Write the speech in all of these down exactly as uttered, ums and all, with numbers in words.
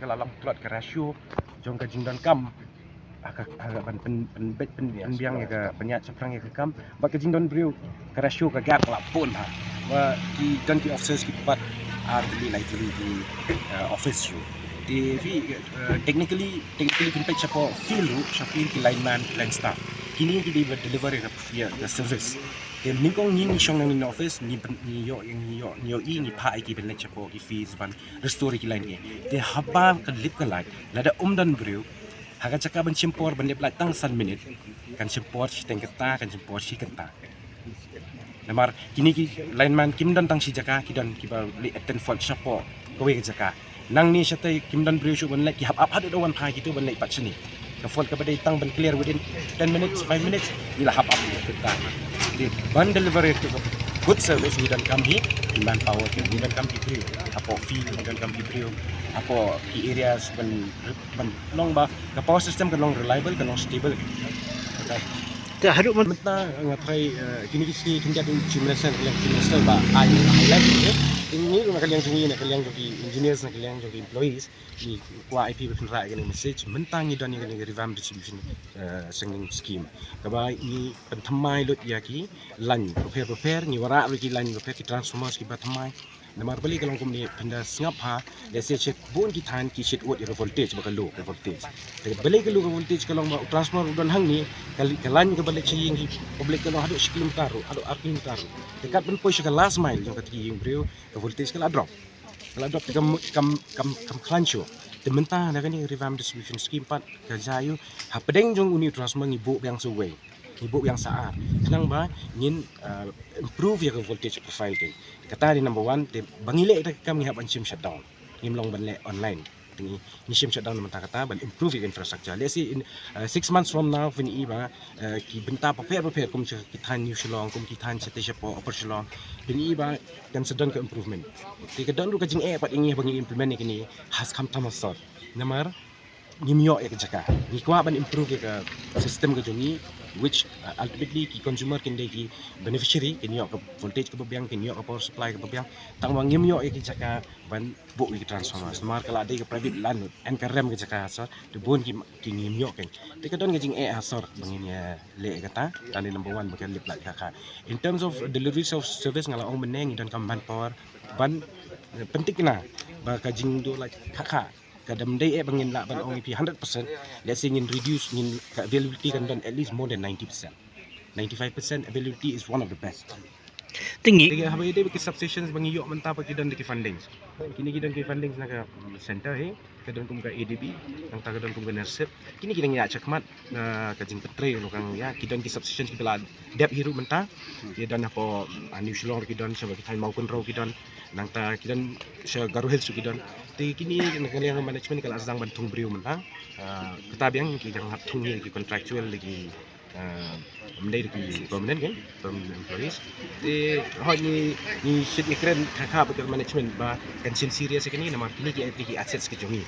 Ka la long tlot ka ratio jong ka jingdonkam ha ka, ha ka ban pyn, pyn, pyn, pyn, pynbiang ïa ka, pynïaid shaphrang ïa ka kam bad ka jingdon briew, ka ratio, ka gap ka la bun ha. Ba ki don ki officers ki pat ar tylli lai tylli ki, eh, office ruh. Te phi, eh, technically, technically phin peit shapoh field ruh, sha field ki lineman, line staff. Kine ki dei ba deliver ïa ka, ïa ka service. Te nyngkong ngi, ngi shong nangne office, ngi pyn, ngi ïoh, ngi ïoh, ngi ïohi, ngi phah ïa ki ban leit shapoh ki field ban restore ki line ki. Te haba ka lip ka light, lada ym don briew, ha ka jaka ban shim por ban lip light tang san minit, kan shim por shiteng kynta, kan shim por shi kynta. Namar kine ki lineman kim don tang shi jaka, ki don kiba leit attend fault shapoh kawei ka jaka. Nangne shatei kim don briew shuh ban leit, ki hap ap haduh da wan phai kito ban leit pat shane. Ka fault kaba dei tang ban clear within ten minutes, five minutes, ngi la hap ap kito. Te ban deliver ïa ka good service ngi donkam hi ki manpower, ngi donkam ki briew. Hapoh field ngi donkam ki briew. Hapoh ki areas ban, ban long ba ka power system kan long reliable, kan long stable. Okay. Te haduh myn- mynta nga tharai, eh, kine ki sngi khyndiat u Chief Minister, ka liang Chief Minister ba ai highlight, eh. Ngi ruh na ka liang jong ngi, na ka liang jong ki engineers, na ka liang jong ki employees, ngi kwah ïa phi ba phin rah ïa kane ka message. Mynta ngi don ïa kane ka revamp distribution, eh, sending scheme, kaba ngi pynthymmai lut ïa ki line bapher bapher, ngi wanrah ruh ki line bapher, ki transformers kiba thymmai. Namar balei ka long kumne, phin da sngap ha, let's say, shet bun ki thaiñ ki shit wut ïa ka voltage ba ka low, ka voltage. Te balei ka low ka voltage, ka long ba u transformer u don hangne, ka li-, ka line kaba leit sha ïing ki public ka long haduh shi kilometer ruh, haduh ar kilometer ruh. Te kat ban poi sha ka last mile jong kata ki ïing briew, ka voltage ka la drop. Ka la drop te kam, kam, kam, kam khlaiñ shuh. Te mynta na kane revamp distribution scheme pat ka jia ïa u, hapdeng jong une u transformer ngi buh biang sa uwei, ngi buh biang sa ar, khnang ba ngin, uh, improve ïa ka voltage profile. Te kata dei number one. Te ba ngi leh ïa ka kam ngi hap ban shim shutdown, ngim long ban leh online. Te ngi, ngi shim shutdown mynta kata ban improve ïa ka infrastructure. Let's say in, uh, six months from now, phin i ba, uh, ki bynta bapher bapher kum sha ki thaiñ New Shillong, kum ki thaiñ shatei shapoh Upper Shillong, phin i ba kan sa don ka improvement. Te ka don ruh ka jingeh pat ïa ngi ba ngi implement ïa kine, ha, khamtam ha sor. Namar ngim ïoh ïa ka jaka. Ngi kwah ban improve ïa ka system ka jong ngi, which, uh, ultimately ki consumer kin dei ki beneficiary, kin ïoh ka voltage kaba biang, kin ïoh ka power supply kaba biang. Tang ba ngim ïoh ïa ka jaka ban buh ïa ki transformers. Namar ka la dei ka private land, yn ka rem ka jaka ha sor, te bun ki, ki ngim ïoh kein. Te ka don ka jingeh ha sor ba ngin ïa leh ïa kata. Kane number one ba ka lip light ka kha. In terms of delivery of service, nga la ong mynne ngi donkam manpower ban, eh, pynthikna ba ka jingduh light ka kha. Ka dang dei eh ba ngin lah ban ong ïa phi hundred percent. Let's say ngin reduce, ngin, ka availability kan don at least more than ninety percent. Ninety-five percent availability is one of the best. Te ngi, te haba ïadei bad ki substations ba ngi ïoh mynta pat ki don da ki fundings. Kine ki don ki fundings na ka, mm, centre hi, ka don kum ka A D B, nangta ka don kum ka NERSIP. Kine ki dang ïaid shakhmat, na ka jingpyntrei, nangta ka, ïa, ki don ki substations kiba la dep hi ruh mynta. Ki don hapoh, ah, New Shillong ruh ki don, sha ba ki thaiñ Mawkynrew ki don, nangta ki don sha Garo Hills ruh ki don. Te kine na ka liang management ka la sdang ban thung briew mynta. Ah, kata biang ki dang hap thung hi ki contractual, ki, ah, ym dei ki permanent, kan, permanent employees. Te hooid ngi, ngi shit ngi kren kha kha bad ka management ba kan shim serious ïa kine, namar kine ki, ki assets ki jong ngi.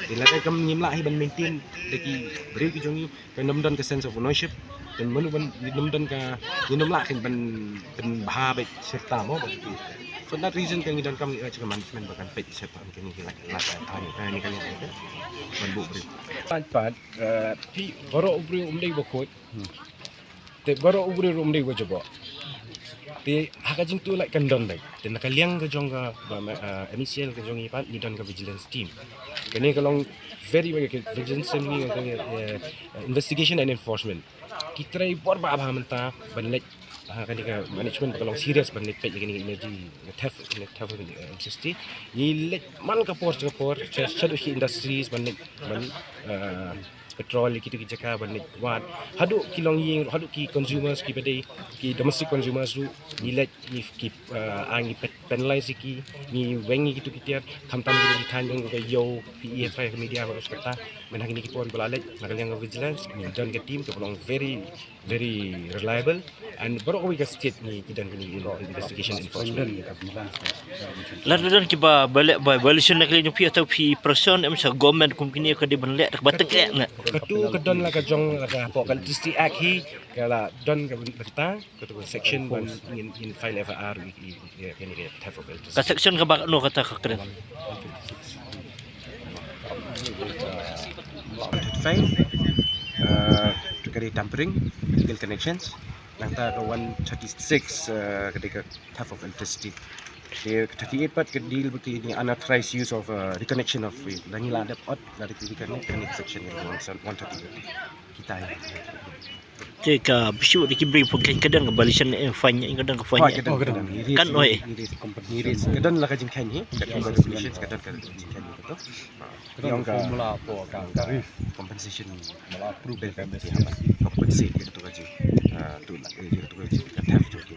Te lada kam ngim lah hi ban maintain da ki briew ki jong ngi, kan ym don ka sense of ownership. Kan ym don, ym don ka, ngin ym lah kan ban, ban bha bad shirta mo bad ki. For that reason kan ngi donkam, eh, ka management ba kan peit shirta kan ngi lah, lah, lah, lah, ni kan ngi ban buh briew. Pat, pat, eh, phi baroh u briew um dei ba khuid. Hmm. Te baroh u briew um dei ba jaboh. Te ha ka jingtuh light kan don beit. Te na ka liang ka jong ka, ba, ma, eh, M E C L ka jong ngi pat ngi don ka vigilance team. Kane ka long very, very, ka vigilance team ngi ka, eh, investigation and enforcement. Ki trei bor ba bha mynta ban leit, ha, kane ka management ka long serious ban leit peit ïa kane ka energy, theft, theft of, eh, electricity. Ngi leit man ka por sha ka por, sha, shaduh shi industries ban leit, ban, eh, patrol ïa kitu ki jaka ban leit wad. Haduh ki longïing, haduh ki consumers kiba dei, ki domestic consumers ruh, ngi leit, ngi ki, eh, ngi pe-, penalize ïa ki, ngi weng ïa kitu ki tiar, khamtam ki thaiñ jong ka ïew, phi ïa trai ka media ba ka kata, mynta kine ki por ba la leit, na ka liang ka vigilance, ngi don ka team kaba long very, very reliable, and baroh kawei ka state ngi ki don kine ki investigation enforcement. Lada don kiba, ba leh, ba violation na ka liang jong phi, atawa phi pressure em sha government kum kine ka dei ban leh, ba teng eh na. Katu ka don la ka jong la ka hapoh ka Electricity Act hi, ka la don ka bynta, katu ka section ban ngin, ngin file F I R ïa, ïa, ïa, ïa, ïa theft of electricity. Ka section kaba no kata ka kren? One thirty-five, uh, ka dei tampering, illegal connections. Nangta ka one thirty-six, uh, ka dei ka theft of electricity. Te ka thirty-eight pat ka deal bad ki unauthorized use of, uh, reconnection of, uh, lada ngi la dep ot, lada ki reconnect, ka dei section one thirty-eight. Kita hi. Te ka bisu da ki bri pun kan ka don ka violation, eh, fine, eh, ka don ka fine, eh. Ka don, ka don. Kan, oi. Ka don la ka jingkheiñ hi, ka don ka regulations, ka don ka jingkheiñ hi, ka don. Ka don ka formula for ka tariff. Compensation. Mala approve ka M S C. Compensate ïa ka tu ka jing. Ah, tu la, eh, ïa ka tu ka jing. Ka theft tu ki.